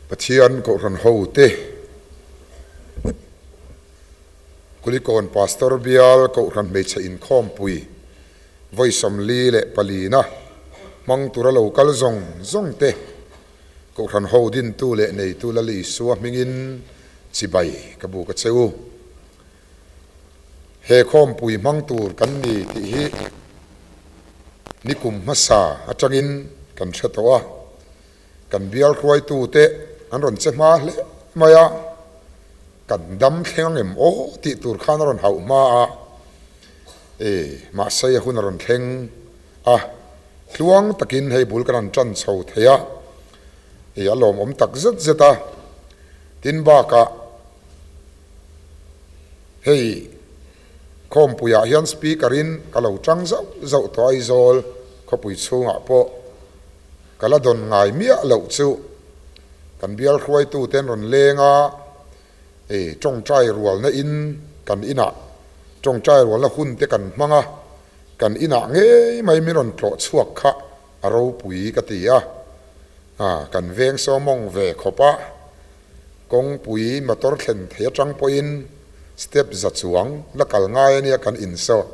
Pathian Kohhran hote, Kulikawn Pastor Bial Kohhran Hmeichhe Inkhawmpui vawi 44na hmang tura lo kal zawng zawng te, Kohhran ho dintu leh neitu Lal Isua hmingin chibai ka buk a che u. He khawmpui hmang tur kan ni tih hi nikum hmasa atangin kan hre tawh a, kan bial hruaitute an rawn che hma hle mai a, kan dam thleng ang em aw tih tur khan a rawn hauh hma a, e mahse a hun a rawn thleng a, tluang takin hei bul kan han tan chho thei a, e a lawmawm tak zet zet a, tin bakah. Hei khawmpuiah hian speaker in ka lo tang zauh zauh tawh Aizawl khawpui chhungah pawh ka la dawn ngai miah loh chu kan bial hruaitu ten rawn leng a, ei tawngtai rualna in kan inah tawngtai rualna hun te kan hmang a, kan inah ngei mai min rawn tlawh chhuak kha a ropui ka ti a, kan veng sawmawng ve khawp a. Kawngpui motor thlen thei atang pawhin step za chuang la kal ngai ania kan insawt.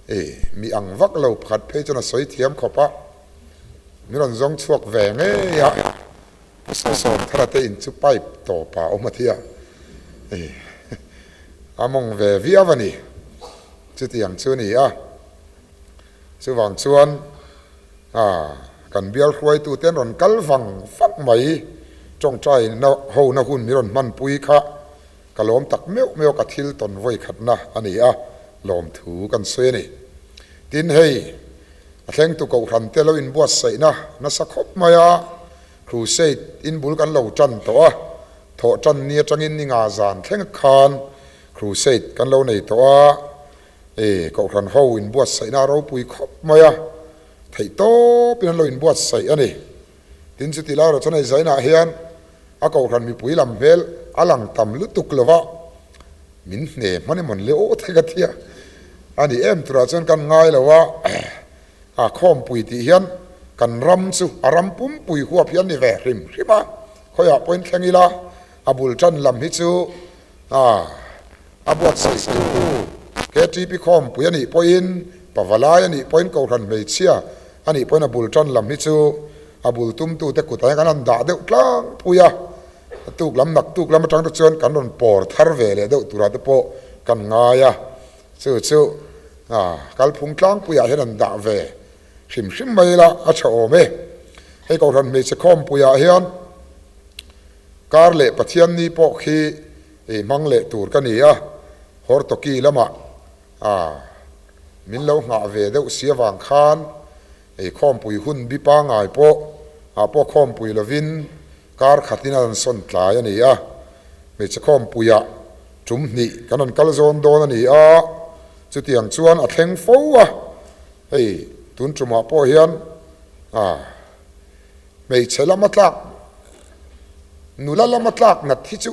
E, mi ang vak lo pakhat phei chuan a sawi thiam khawp a, min rawn zawng chhuak ve ngei a, Pu Sawmthara te in chu pipe tawp ah a awm a tia, e, a mawng ve viau a ni, chutiang chu a ni a. Chuvang chuan kan bial hruaitute an rawn kal vang vak mai. Tawngtai na ho na hun min rawn hmanpui kha ka lawm tak meuh meuh a, ka thil tawn vawi khatna a ni a, lawmthu kan sawi a ni. Tin hei, a thlengtu kohhran te lo inbuatsaihna nasa khawp mai a, crusade in bul kan lo tan tawh a, thawh tan ni atangin ni nga zan thleng khan crusade kan lo nei tawh a, E, Kohhran ho inbuatsaihna a ropui khawp mai a, theih tawpin an lo inbuatsaih a ni. Tin, chuti lai erawh chuan hei zainah hian a Kohhran mipui lam hmel a lang tam lutuk lo va, min hne hman emaw le aw te ka tia a ni em turah chuan kan ngai lo a, a khawmpui tih hian kan ram chu a ram pumpui huap hi a ni ve hrim hrim a, khawiah pawhin thleng ila a bul tan lam hi chu a. A buatsaihtu KTP khawmpui a nih pawhin, Pavalai a nih pawhin, Kohhran hmeichhia a nih pawhin a bul tan lam hi chu a bul tumtute kutah hian kan han dah deuh tlangpui a, a tuk lam nak tuk lam atang te chuan kan rawn pawr thar ve leh deuh turah te pawh kan ngai a, chu chu kalphung tlangpuiah hian an dah ve hrim hrim mai ila a tha awm e. Hei Kohhran hmeichhe khawmpuiah hian kar leh Pathianni pawh khi I hmang leh tur ka ni a, Hortoki lamah a min lo nghah ve deuh si avang khan ei khawmpui hun bi pangai pawh ah pawh khawmpui lovin kar khatin a rawn sawn tlai a ni a, hmeichhe khawmpuiah tum hnih kan rawn kal zawn dawn a ni a, chutiang chuan a thleng fo a, hei tun tumah pawh hian a hmeichhe lama tlak nula lama tlak nat hi chu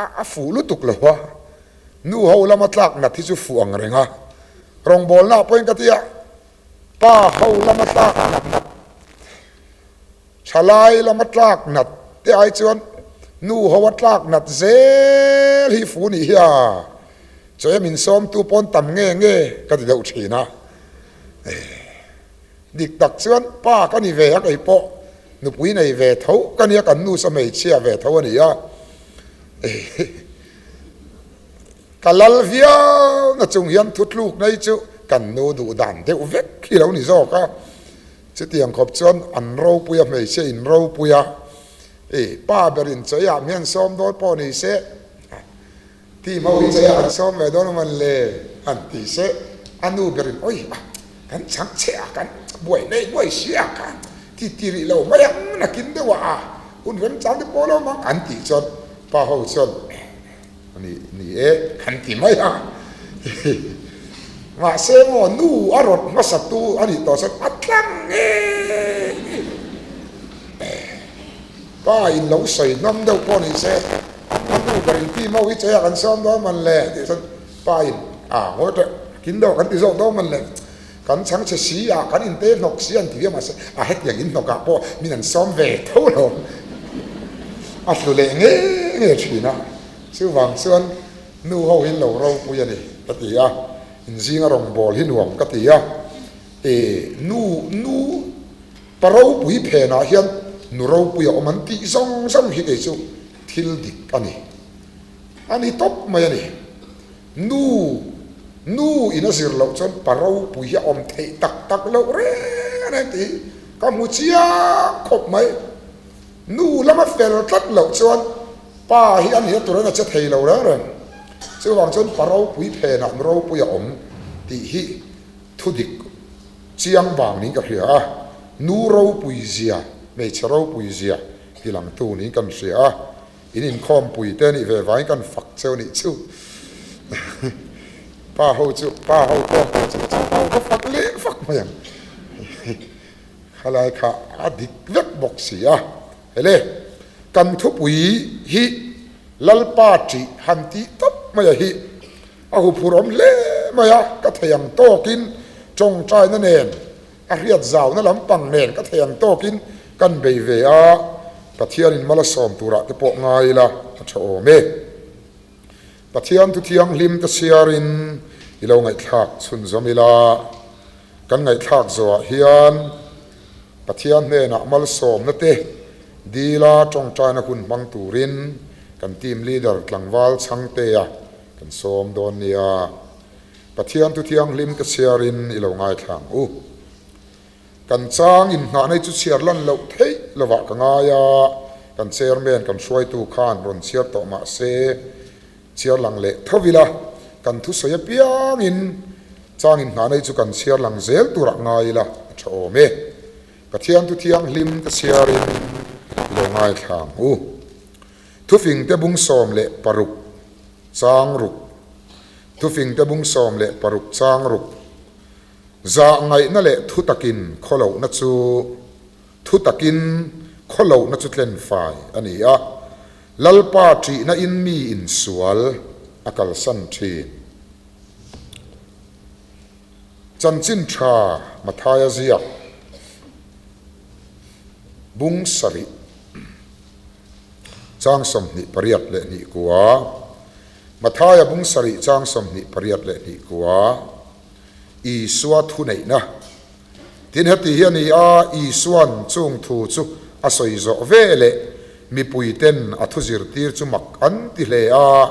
a a fuh lutuk lo a, nu ho lama tlak nat hi chu fuh ang reng a, rawngbawlna pawhin ka ti a, pa ho lama tlak nat nat, thalai lama tlak nat te ai chuan nu ho a tlak nat zel hi fu nih hi a, chaw min sawmtu pawn tam nge nge ka ti deuh thin a. Dik tak chuan pa ka ni ve a, kei pawh nupui nei ve tho ka nia, kan nu sa hmeichhia ve tho a ni a. Ka lal viau na chung hian thutluk nei chu kan nu duh dan deuh vek hi lo ni zawk a. Chutiang khawp chuan an ropui a, hmeichhia in ropui a, pa berin chawih ah mian sawm dawn pawh ni se, Team ho hi chei an sawm ve dawn aman le han ti se, a nu berin awi a kan chhang che a kan buai nei buai si a ka ti ti rih lo mai ang nakin deuh ah a hun remchang te pawh lo mang an tih chuan pa ho chuan ni ni e han ti mai a mahse maw nu a rawt hmasa tu a nih tawh chuan a tlang nge pa in lo sawi hnam deuh pawh ni se. A nu ber in pi mo hi chei a kan sawm dawn man le tih chuan pa in a ngawi teh kin deuh kan ti zawk dawn man le kan chhang chhe si a kan in te hnawk si an ti viau mahse a hetiang in hnawk ah pawh min an sawm ve tho lo. A tlu leh nge nge thin a, chuvang chuan nu ho hi lo ropui a ni ka ti a, inzinga rawngbâwl hi nuam ka ti a, e nu nu pa ropui phenah hian nu ropui a awm an tih zawng zawng hi kei chu thil dik a ni, a ni tawp mai a ni. Nu nu in a zir loh chuan pa ropui hi a awm theih tak tak loh reng reng tih hi ka hmu chiang khawp mai. Nu lama fel tlat loh chuan pa hi a nia turin a che thei lo reng reng. Chuvang chuan pa ropui phenah nu ropui a awm tih hi thu dik chiang vang niin ka hria a. Nu ropui zia, hmeichhe ropui zia ti langtu niin kan hria a. In inkhawmpui te nih ve vangin kan fak cheu nih chu. Pa ho chu, pa ho khawmpui chu pa ho ka fak leh fak mai ang. Khalai kha a dik vek bawk si a. Hele, kan thupui hi Lalpa ṭih han tih tawp mai a hi a huphur awm hle mai a, ka thei ang tawkin tawngtaina nen a hriat zauna lampang nen ka thei ang tawkin kan bei ve a, Pathianin mal a sawm turah te pawh ngai ila a tha awm e. Pathian thu thianghlim te chhiarin i lo ngaihthlak chhunzawm ila. Kan ngaihthlak zawhah hian Pathian hnenah malsawmna te dila tawngtaina hun hmang turin kan team leader tlangval Chhangtea kan sawm dawn nia. Pathian thu thianghlim te chhiarin i lo ngaithla ang u. Kan chang inngahna hi chu chhiar lan loh theih lovah ka ngai a, kan chairman kan hruaitu khan rawn chhiar tawh mah se, Chhiar lang leh tho ila, kan thusawi apiangin chang inhnah nei chu kan chhiar lang zel turah ngai ila a tha awm e. Pathian thu thianghlim te chhiarin lo ngaithla ang u. Thufingte bung 16 chang ruk Thufingte bung 16 chang ruk Zah ngaihna leh thu takin khawlohna chu Thu takin khawlohna chu tlen fai a ni a, Lalpa ṭihna in mi insual a kalsan ṭhin. Chanchin ṭha Mathaia ziak bung sarih chang 28 leh Mathaia bung sarih chang 28 leh Isua thuneihna Tin, heti hi a ni a, Isua'n chung thu chu a sawi zawh ve leh mipuiten a thu zirtir chu mak an ti hle a,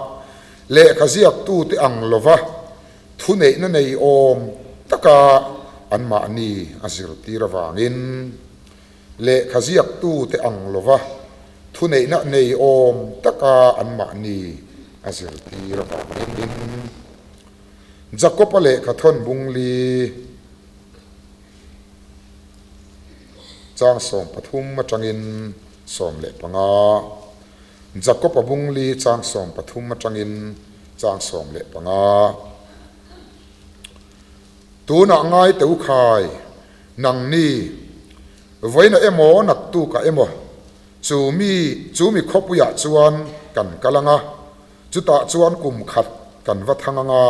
lehkha ziaktute ang lova thuneihna nei awm taka anmahni a zirtir avangin, lehkha ziaktute ang lova thuneihna nei awm taka anmahni a zirtir avangin. Jakob-a lehkha thawn bung li chang 13 atangin 15. Jakob-a bung li chang 13 atangin chang 15. Tunah ngai teu khai, nangni, vawiinah emaw naktukah emaw, chu mi, chu mi khawpuiah chuan kan kal ang a, Chutah chuan kum khat kan va thang anga,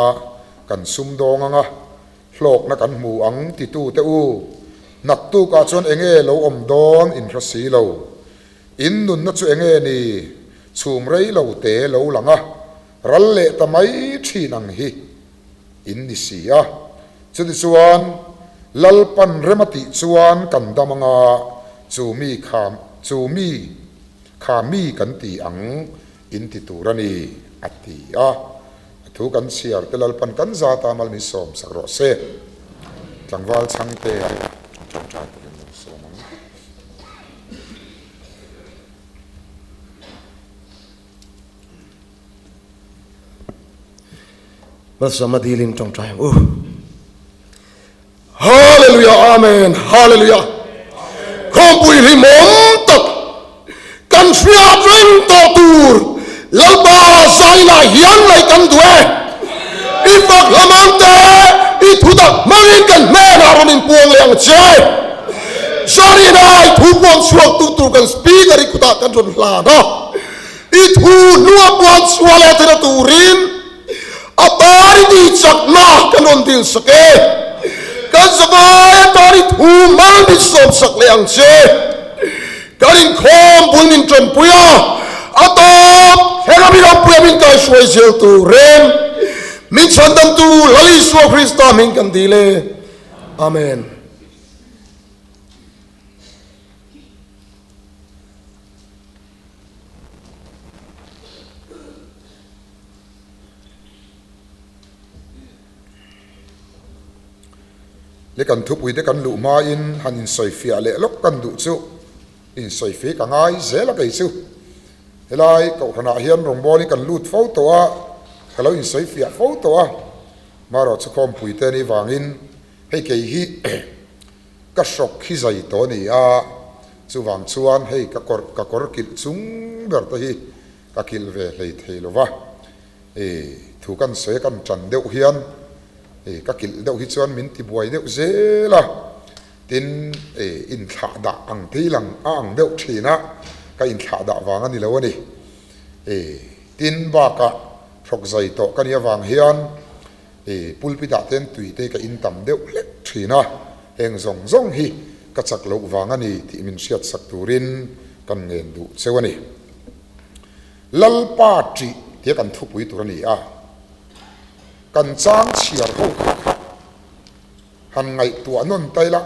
kan sumdawng anga, hlawkna kan hmu ang titute u, naktukah chuan enge lo awm dawn in hre si lo. In nunna chu enge ni, chhum rei lo te lo lang a, ral leh ta mai thin ang hi in ni si a. Chutichuan, Lalpan rem a tih chuan kan dam anga, chu mi kha, chu mi kha mi kan ti ang In ti tur a ni, a ti a. A thu kan chhiar te Lalpan kan zat a, mal min sawm sak rawh se. Tlangval chhangte a tawngtai turin lo sawm ang. Malsawma dilin tawngtai ang u. Hallelujah Amen Hallelujah Khawmpui hlimawm tak kan hriat reng tawh tur Lalpa zainah hian ngaih kan duh e. I fak hlamang te i thutak hmangin kan hnenah rawn inpuang leh ang che. Zarina i thu puang chhuak tu tur kan speaker i kutah kan rawn hlan a. I thu hnua puang chhuah leh theihna turin A tan i tih chakna kan rawn dil sak e. Kan zavai atan i thu mal min sawm sak leh ang che. Kan inkhawm bul min tanpui a. A tawp thlenga min awmpuia min kaihruai zel turin min chhandamtu Lal Isua Krista hming kan dil e. Amen. Le kan thupuite kan luh hmain han insawifiah leh lawk kan duh chu insawifiah ka ngai zel a kei chu. Helai kohhranah hian rawngbawlin kan lut fo tawh a, ka lo insawifiah fo tawh a, marawh chu khawmpuite anih vangin hei kei hi ka hrawk hi zai tawh a ni a, chuvang chuan hei ka kawr ka kawr kilh chung ber te hi ka kilh ve hlei thei lo va. Thu kan sawi a kan tan deuh hian ka kilh deuh hi chuan min ti buai deuh zel a, tin inthlah dah ang te hi lang a ang deuh thin a, ka inthlah dah vang a ni lo a ni. Tin bakah hrawk zai tawh ka nih avang hian pulpit ah te tui te ka in tam deuh hlek thin a, heng zawng zawng hi ka chak loh vang a ni tih min hriat sak turin kan ngen duh cheu a ni. Lalpa ṭih tia kan thupui tur a ni a, kan chang chhiar ho kha kha han ngaihtuah nawn ta ila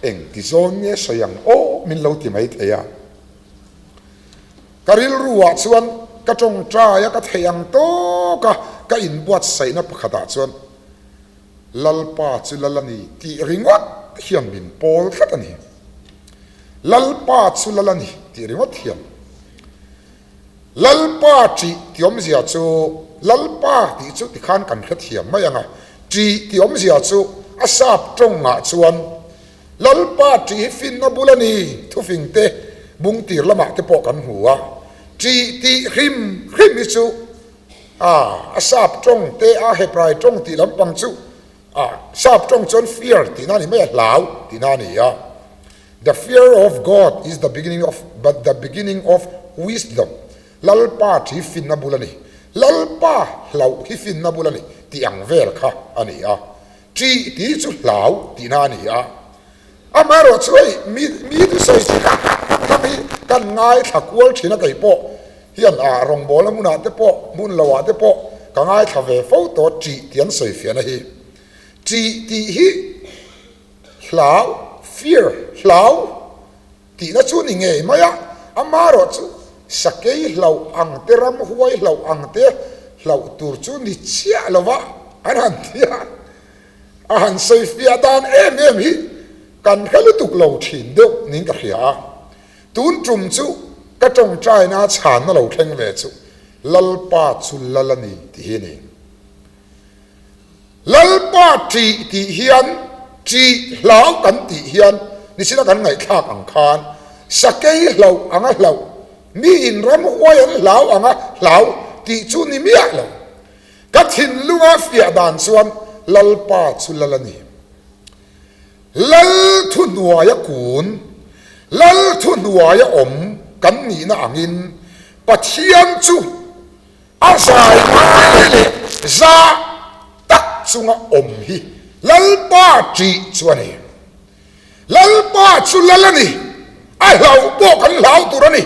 engti zawn nge sawi ang aw min lo ti mai thei a. Ka rilru ah chuan ka tawngtai a ka theih ang tawk a, ka inbuatsaihna pakhat ah chuan Lalpa chu lal a ni tih ringawt hian min pawl tlat a ni. Lalpa chu lal a ni tih ringawt hian. Lalpa ṭih tih awmzia chu Lalpa tih chu tikhan kan hrethiam mai ang a, ṭih tih awmzia chu a sap tawngah chuan Lalpa ṭih hi finna bul a ni, thufing te bung tir lamah te pawh kan hmu a, ṭih tih hrim hrim hi chu a a sap tawng te a Hebrai tawng tih lampang chu a sap tawng chuan fear tihna a ni mai a, hlau tihna a ni a. The fear of God is the beginning of but the beginning of wisdom, Lalpa thi finna bul a ni, Lalpa hlauh hi finna bul a ni tih ang vel kha a ni a. Ṭih tih chu hlau tihna a ni a. Amaherawh chu hei mi mi thusawi chi hrang hrang hi kan ngaithla kual thin a kei pawh hian ah rawngbawlna hmunah te pawh hmun loah te pawh ka ngaithla ve fo tawh ṭih tih an sawi fiahna hi. Ṭih tih hi Hlau, fear, hlau tihna chu ni ngei mai a, amaherawh chu sakei hlauh ang te, ramhuai hlauh ang te hlauh tur chu ni chiah lo va an han ti a, a han sawi fiah dan em em hi kan hre lutuk lo thin deuh niin ka hria a. Tun tum chu ka tawngtaina chhanna lo thleng ve chu Lalpa chu lal a ni tih hi a ni. Lalpa ṭih tih hian, ṭih hlau kan tih hian nichina kan ngaihthlak ang khan sakei hlauh anga hlauh, miin ramhuai an hlau anga hlau tih chu ni miah lo. Ka thinlunga fiah dan chuan Lalpa chu lal a ni. Lal thuhnuaia kun, Lal thuhnuaia awm kan nihna angin Pathian chu A zai ngai leh za tak chunga awm hi Lalpa ṭih chu a ni. Lalpa chu lal a ni, a hlauh pawh kan hlau tur a ni.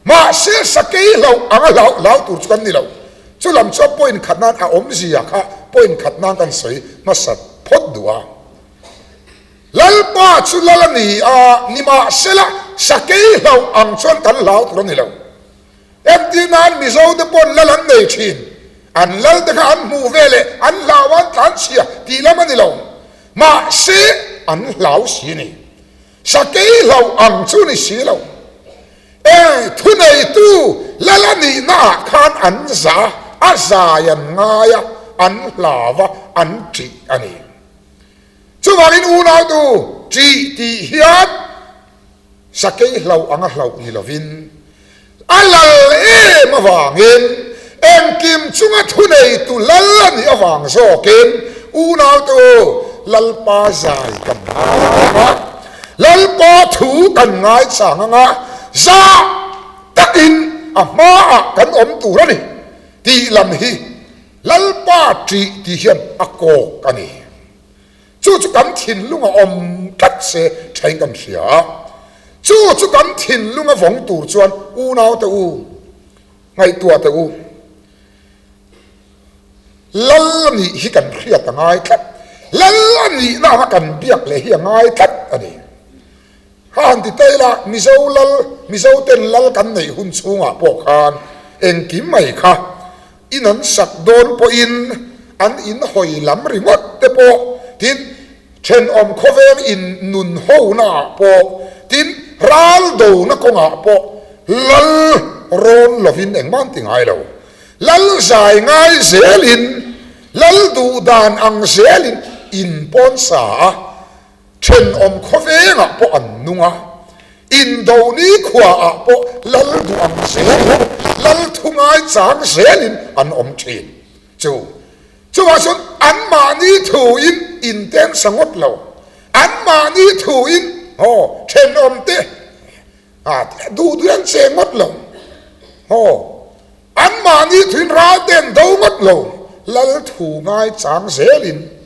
Mahse sakei hlauh anga hlauh hlau tur chu kan ni lo. Chu lam chuan point khat nan a awmzia kha point khat nan kan sawi hmasa phawt duh a. Lalpa chu lal a ni a, nimahsela sakei hlauh ang chuan kan hlau tur a ni lo. Entir nan Mizo te pawn lal an nei thin. An lal te kha an hmuh ve leh an hlau an tlanchhia tih lam a ni lo. Mahse an hlau si ni. Sakei hlau ang chu ni si lo. E thuneitu lal a nihna ah khan an za a zai an ngai a, an hlau a, an ṭih a ni. Chuvangin unautu ṭih tih hian Sakei hlauh anga hlauh ni lovin, a lal em avangin, engkim chunga thuneitu lal a nih avang zawkin unaute u, Lalpa zai kan ngai ang a, Lalpa thu kan ngaichang ang a, zah takin a hmaah kan awm tur a ni tih lam hi Lalpa ṭih tih hian a kawk a ni. Chu chu kan thinlung a awm tlat se thain kan hria a, chu chu kan thinlung a vawng tur chuan unaute u. Ngaihtuah teh u. Lal a nih hi kan hriat a ngai tlat. Lal a nihna anga kan biak leh hi a ngai tlat a ni. Ha han ti ta ila, Mizo lal, Mizo ten lal kan neih hun chhungah pawh khan engkim mai kha in an sak dawn pawhin an in hawi lam ringawt te pawh tin thenawm khawveng in nun hona ah pawh tin ral dona kawngah pawh lal rawn lovin engmah an ti ngai lo. Lal zai ngai zelin, lal duh dan ang zelin in pawn sa a. Thenawm khawvengah pawh an nung a, indo nikhuaah pawh lal duh ang zelin, lal thu ngaichang zelin an awm thin. Chu chuvah chuan anmahni thuin intensa ngawt lo, anmahni thuin haw thenawmte duh duh an che ngawt lo, haw anmahni thuin ralte an do ngawt lo, lal thu ngaichang zelin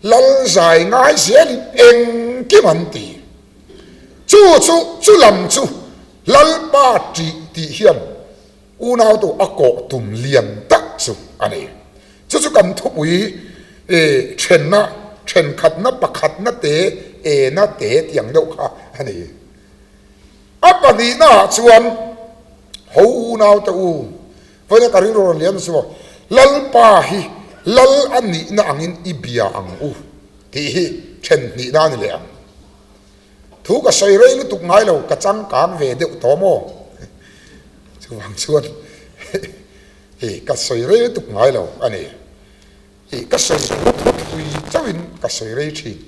Lal zai ngai zelin engkim an ti. Chu chu chu lam chu Lalpa ṭih tih hian unautu a kawh tum lian tak chu a ni. Chu chu kan thupui ṭhenna, ṭhenkhatna, pakhatna te, ena te tih ang deuh kha a ni. A pahnihnaah chuan ho unaute u, Vawiina ka rilru rawn liam chu Lalpa hi Lal a nihna angin i bia ang u tih hi then hnihna a ni leh ang. Thu ka sawi rei lutuk ngai lo, ka changkang ve deuh tawh maw? Chuvang chuan i ka sawi rei lutuk ngai lo a ni. I ka sawi thu thui chauhin ka sawi rei thin.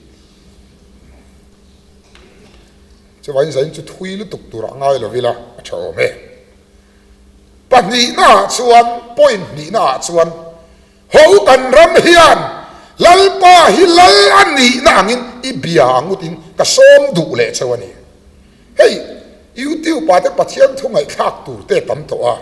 Chuvangin zain chu thui lutuk turah ngai lo ila a tha awm e. Pahnihnaah chuan, point hnihnaah chuan, Ho kan ram hian Lalpa hi Lal a nihna angin i bia ang utin ka sawm duh leh cheu a ni. Hei, YouTube ah te Pathian thu ngaihthlak tur te tam tawh a,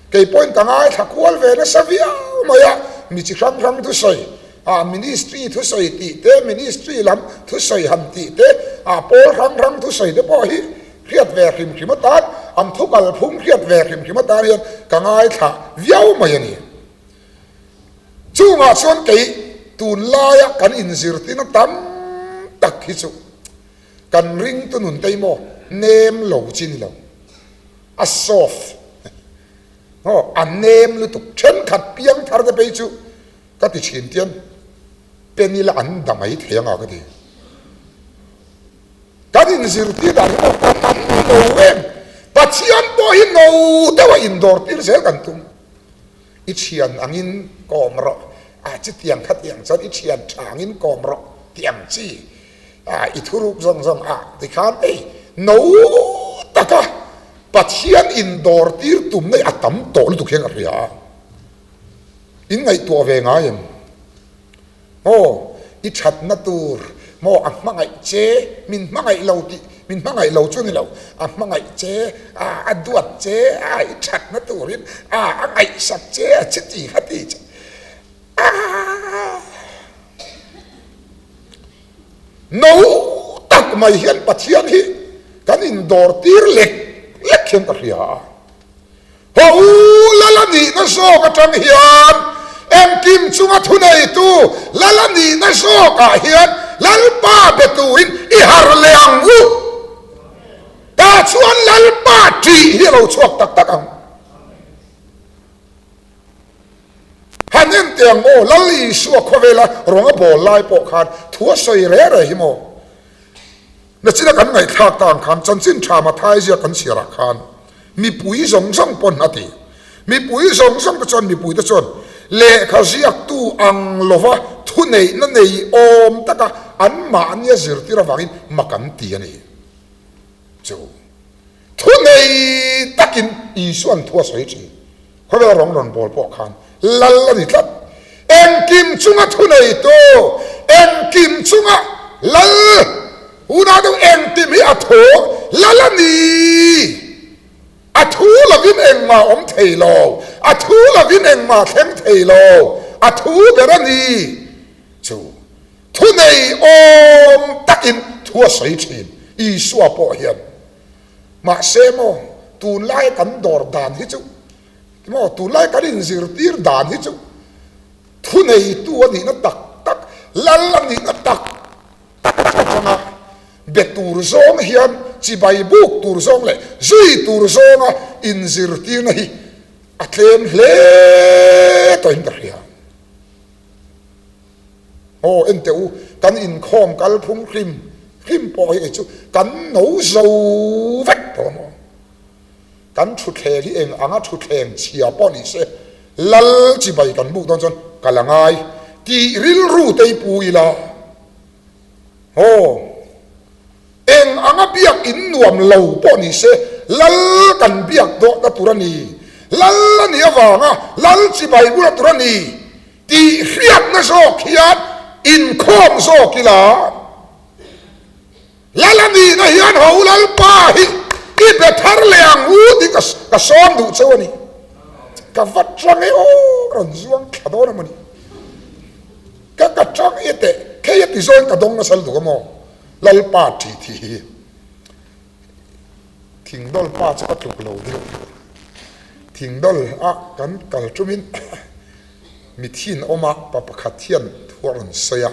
kei pawhin ka ngaithla kual ve nasa viau mai a, mi chi hrang hrang thusawi, ah ministry thusawi tih te, ministry lam thusawi han tih te, ah pawl hrang hrang thusawi te pawh hi Hriat ve hrim hrim atan, an thu kalphung hriat ve hrim hrim atan hian ka ngaithla viau mai a ni. Chungah chuan kei tunlaia kan inzirtina tam tak hi chu kan ringtu nun te hi maw nem lo chi ni lo, a soft maw a nem lutuk thenkhat piangthar te phei chu ka ti thin tian pen ila an da mai thei anga ka ti. Kan inzirtir dan hi pawh kan tam lo em? Pathian pawh hi no deuha indawr tir zel kan tum. I thian angin kawm rawh, a chutiang khatiang chuan i thian tha angin kawm rawh tih ang chi a i thuruk zawng zawng a tikhan ei no taka Pathian indawr tir tumna hi a tam tawh lutuk hian ka hria a. In ngaihtuah ve ngai em? Maw, i thatna tur maw a hmangaih che, min hmangaih lo tih, min hmangaih lo chu ni lo, a hmangaih che, a a duat che, a i thatna turin a a ngaihsak che, a chiti kha ti che, a no tak mai hian Pathian hi kan indawr tir lek lek hian ka hria a. Haw u Lal a nihna zawk atang hian engkim chunga thuneitu Lal a nihna zawkah hian Lalpa be turin i harh leh ang u. Tah chuan Lalpa ṭih hi a lo chhuak tak tak ang. Han en teh ang aw, Lal Isua khawvela rawng a bawl lai pawh khan thu a sawi reh reh hi maw? Nachina kan ngaihthlak ta ang khan chanchin tha Mathai ziak kan chhiarah khan mipui zawng zawng pawn a ti. Mipui zawng zawng te chuan mipui te chuan lehkha ziaktu ang lova thuneihna nei awm taka anmahnia zirtir avangin mak an ti a ni. Chu thunei takin Isua'n thu a sawi thin. Khawvel rawng rawn bawl pawh khan lal a ni tlat. Engkim chunga thuneitu, engkim chunga lal, unau deuh engkim hi a thaw lal a ni. A thu lovin engmah awm thei lo, a thu lovin engmah thleng thei lo, a thu ber a ni. Chu thunei awm takin thu a sawi thin Isua pawh hian. Mahse maw, tunlaia kan dawr dan hi chu. Timaw, tunlai kan inzirtir dan hi chu thuneitu a nihna tak tak, lal a nihna tak tak atanga be tur zawng hian chibai buk tur zawng leh zui tur zawnga inzirtirna hi a tlem hle tawhin ka hria. Aw en teh u, kan inkhawm kal phung hrim hrim pawh hi kei chu kan no zo vek tawh maw? Kan thutthleng hi eng anga thutthleng chhia pawh ni se, lal chibai kan buk dawn chuan ka la ngai tih rilru te hi pu ila. Aw, eng anga biak in nuam lo pawh ni se, lal kan biak dawhna tur a ni, lal a nih avanga lal chibai bula tur a ni tih hriatna zawk hian inkhawm zawk ila. Lal a nihna hian ho Lalpa hi i be thar leh ang u tih ka sawm duh cheu a ni. Ka va tang e aw, ka rawn zuang thla dawn a maw ni. Ka ka tang e teh, khei a ti zawin ka dawng nasa lutuk a maw Lalpa tih tih hi. Thingdawl pa chu ka tluk lo deuh. Thingdawl a kan kal tumin mithin awm a pa pakhat hian thu a rawn sawi a.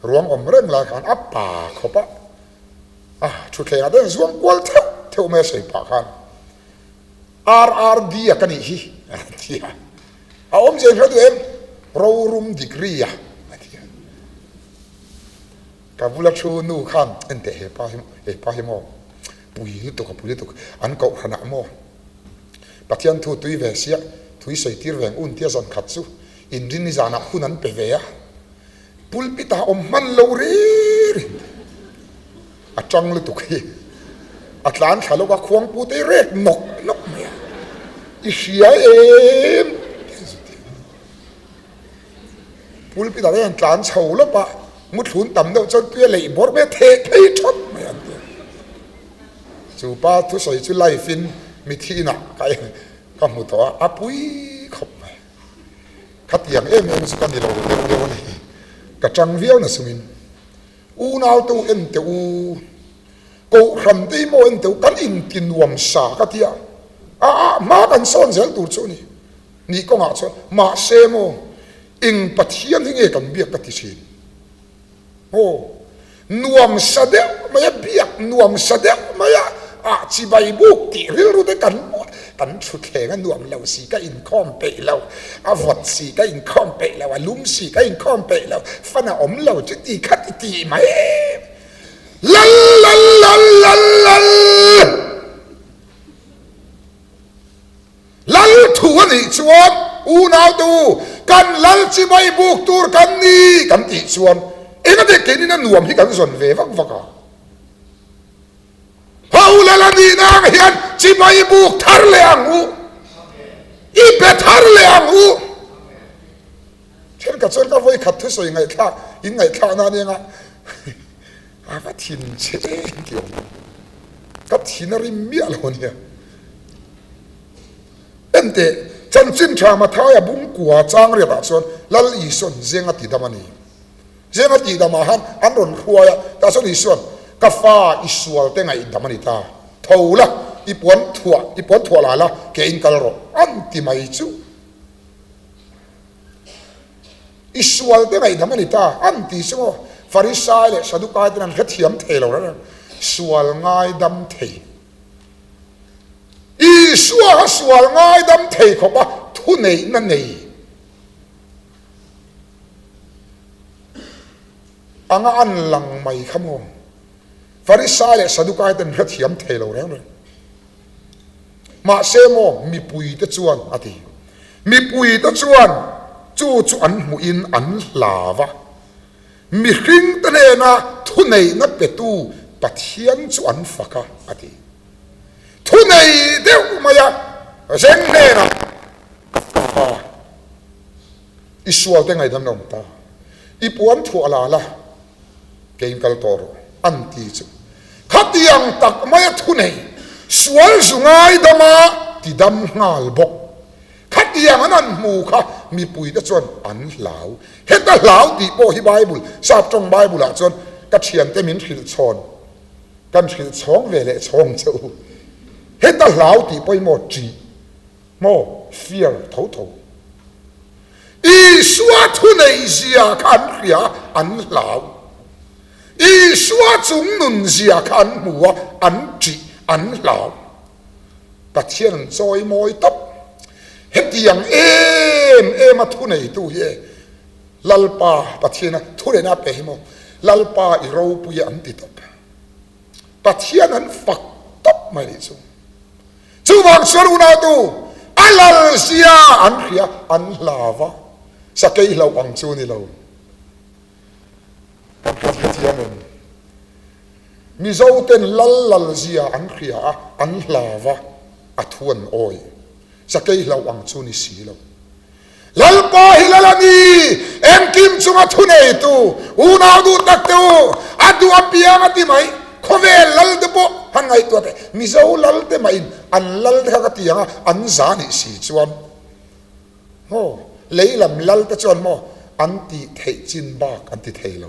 Ruang awm reng lai khan a pa khawp a, a thutthleng ah te zuang kual theuh theuh mai a sawi phah khan RRD a ka nih hi a ti a, a awmzia in hre duh em? Rorum degree a a ti a, ka bula thu nu khan enteh he pa hi he pa hi maw pui lutuk a pui lutuk an kohhran ah maw Pathian thu tui ve sia thui sawi tir ve ang un tia zan khat chu inrinni zanah hun an pe ve a. Pulpit ah awm hman lo ri ri a tang lutuk hi a tlan thla lawk a, khuangpu te hi rek nawk nawk mai a, i hria em pulpit ah te hian tlan chho lawp a, muthlun tam deuh chuan tui a leih bawrh mai a, theh phei thawt mai an ti a, chu pa thusawi chu live in mithi inah ka hmu tawh a, a pui khawp mai. Khatiang em em chu ka ni lo deuh deuh a ni. Ka tang viau na chungin unau te u en teh u, kohhran te hi maw en teh u, kan inti nuam sa ka tia, a a hma kan sawn zel tur chu a ni. Nih kawngah chuan mahse maw eng Pathian hi nge kan biak ka ti thin. Aw, nuam sa deuh mai a, biak nuam sa deuh mai a, ah chibai buk tih rilru te kan kan thutthleng a nuam lo si ka inkhawm peih lo, a vawt si ka inkhawm peih lo, a lum si ka inkhawm peih lo, fan a awm lo chu ti kha ti ti mai. Lal lal lal lal lal. Lal thu a nih chuan unaute u, kan lal chibai buk tur kan ni kan tih chuan engate keinin a nuam hi kan zawn ve vak vak a. Ho lal a nihna ang hian chibai buk thar leh ang u, i be thar leh ang u. Thenkhat chuan ka vawikhat thusawi ngaihthlak in ngaihthlak na ania nga a va thin che em tih awm ka thin a rim miah lo ania. Enteh, chanchin tha Mathaia bungkua chang riatah chuan Lal Isuan zeng a tidam a ni. Zeng a tihdamah han an rawn hruai a, tah chuan Isuan, Ka fa i sualte ngaihdam a ni ta, tho la, i puan thuah, i puan thuah la la, ke in kal rawh, an ti mai chu. I sualte ngaihdam a ni ta, an ti chu maw? Farisai leh Sadukai ten an hrethiam thei lo reng reng, sual ngaidam thei. Isua kha sual ngaidam thei khawpa thuneihna nei anga an lang mai kha maw? Farisai leh Sadukai ten hrethiam thei lo reng reng. Mahse maw mipuite chuan a ti. Mipuite chuan chu chu an hmuhin an hlau a. Mihringte hnena thuneihna petu Pathian chu an fak a, a ti. Thunei deuh mai a, Zeng hnenah ka fak a, i sualte ngaihdam na awm ta, i puan thuah la la, keiin kal tawh rawh, an ti chu. Khatiang tak maia thunei, sual zu ngaidama tidam nghal bawk. Khatiang an han hmu kha mipuite chuan an hlau. Heta hlau tih pawh hi Bible, Sap tawng Bible ah chuan ka thiante min hrilh chhawn, kan hrilh chhawng ve leh chhawng che u. Heta hlau tih pawh hi maw ṭih maw? Fear tho tho. Isua thuneih zia kha an hria a, an hlau. Isua chung nun zia kha an hmu a, an ṭih, an hlau. Pathian an chawi mawi tawp. Hetiang em em a thuneitu hi e Lalpa Pathiana thuneihna a pe hi maw? Lalpa i ropui e an ti tawp. Pathian an fak tawp mai nih chu. Chuvang chuan unautu a lal zia an hria, an hlau va, sakei hlauh ang chu ni lo. Kan hrethiam em? Mizo ten lal lal zia an hria a, an hlau va, a thu an awi. Sakei hlauh ang chu ni si lo. Lalpa hi lal a ni, engkim chunga thuneitu, unau duh tak te u, a duh apiang a ti mai, khawvel lal te pawh han ngaihtuah teh, Mizo lal te mahin an lal te kha ka ti ang a, an za nih si chuan maw, lei lam lal te chuan maw an tih theih chin bak an ti thei lo,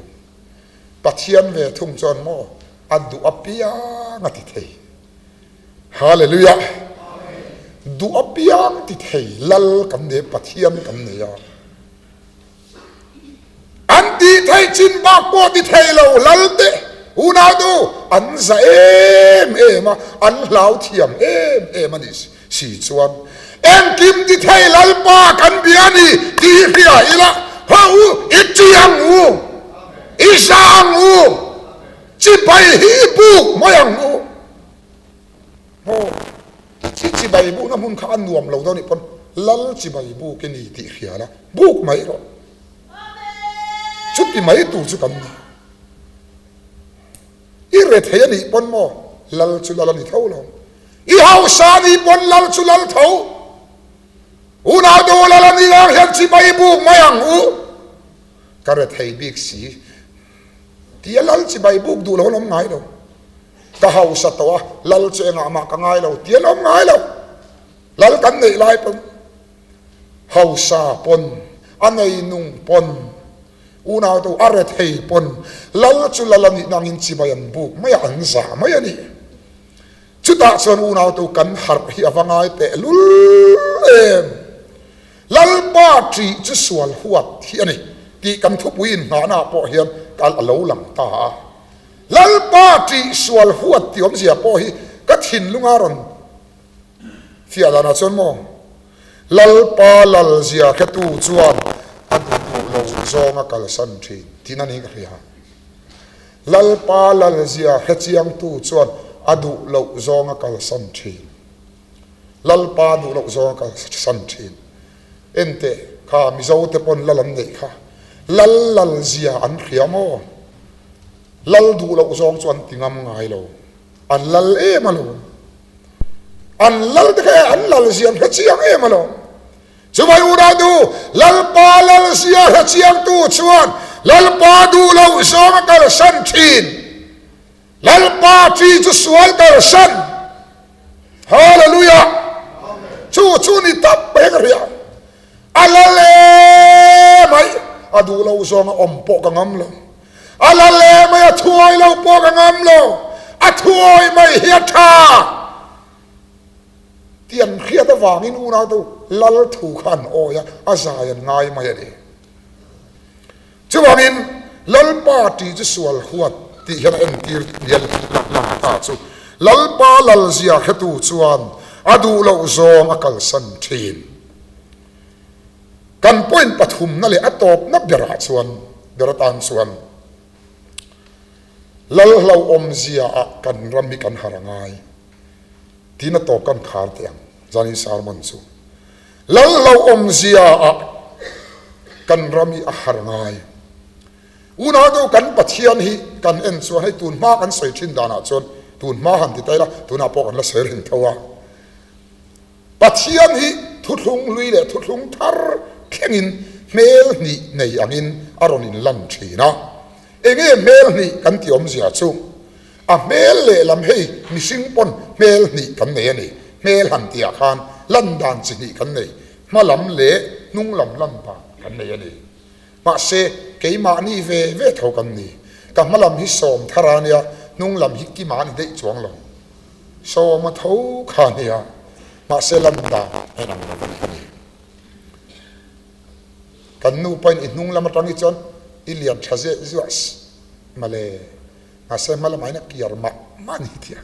Pathian ve thung chuan maw a duh apiang a ti thei. Hallelujah! Duh apiang ti thei lal kan nei, Pathian kan nei a. An tih theih chin bak pawh ti thei lo lal te unau nu an za em em a, an hlau thiam em em a nih si chuan engkim ti thei Lalpa kan bia a ni tih hi hria ila, haw u, i ṭi ang u, i za ang u. Chibai hi i buk mai ang u. Maw? Chi chibai bukna hmun kha a nuam lo dawn nih pawn Lal chibai buk i ni tih hria la, buk mai rawh. Chuti mai tur chu kan ni. I rethei a nih pawn maw Lal chu Lal a ni tho lo. I hausa a nih pawn Lal chu Lal tho. Unau duh Lal a nih ang hian chibai buk mai ang u. Ka rethei bik si. Tia lal chibai buk duh lo an awm ngai lo. Ka hausa tawh a, lal chu engah mah ka ngai lo tia an awm ngai lo. Lal kan neih lai pawn, hausa pawn, a nei nung pawn, unau te a rethei pawn, lal chu lal a nih nangin chibai an buk mai a, an zah mai a ni. Chutah chuan unau te kan harh hi a va ngai tehlul em. Lalpa ṭih chu sual huat hi a ni tih kan thupui inngahnaah pawh hian kal a lo lang ta a. Lalpa ṭih sual huat tih awmzia pawh hi ka thinlunga rawn fiah danah chuan maw Lalpa lalzia hretu chuan a duh lo zawnga kalsan ṭhin tihna niin ka hria. Lalpa lalzia hrechiangtu chuan a duh loh zawnga kalsan ṭhin. Lalpa duh loh zawng ka san thin. Enteh, kha Mizo te pawn lal an neih kha. Lal lal zia an hria maw? Lal duh loh zawng chu an ti ngam ngai lo. An lal em alawm. An lal te kha e an lal zia an hre chiang em alawm. Chumai unau nu, Lalpa lal zia hre chiangtu chuan Lalpa duh loh zawng a kalsan thin. Lalpa chi chu sual kalsan. Hallelujah! Chu chu ni tap mai ka hria. A lal e mai, a duh lo zawng a awm pawh ka ngam lo. A lal e mai, a thuawi lo pawh ka ngam lo. A thuawi mai hi a tha. Tih an hriat avangin unau te lal thu kha an awi a, a zai an ngai mai a ni. Chuvangin, Lalpa tih chu sual huat tih hian a entir nial lang ta chu. Lalpa lalzia hretu chuan a duh loh zawng a kalsan thin. Kan point pathumna leh a tawpna berah chuan ber atan chuan Lal hlauhawmzia ah kan ram hi kan har a ngai. Tiin a tawp kan khar teh ang zanin sermon chu. Lal lo awmzia ah kan ram hi a har ngai. Unau deuh kan Pathian hi kan en chuan hei tun hma kan sawi thin danah chuan tun hma han ti ta ila tunah pawh kan la sawi reng tho a. Pathian hi thuthlung hlui leh thuthlung thar thlengin hmel hnih nei angin a rawn inlan thin a. Enge hmel hnih kan tih awmzia chu? A hmel lehlam hei mihring pawn hmel hnih kan nei a ni. Hmel han tihah khan lan dan chi hnih kan nei, hma lam leh hnung lam lan dan kan nei a ni. Mahse, keimahni ve ve tho kan ni. Ka hma lam hi sawm thar a nia, hnung lam hi kima a ni daih chuang lo. Sawma tho kha a nia, mahse lan dan a inang lo a ni. Kan nu pawhin i hnung lam atang hi chuan i lian tha zeh zuah male. Mahse hma lamah hian a kiar mah mah a ni tia.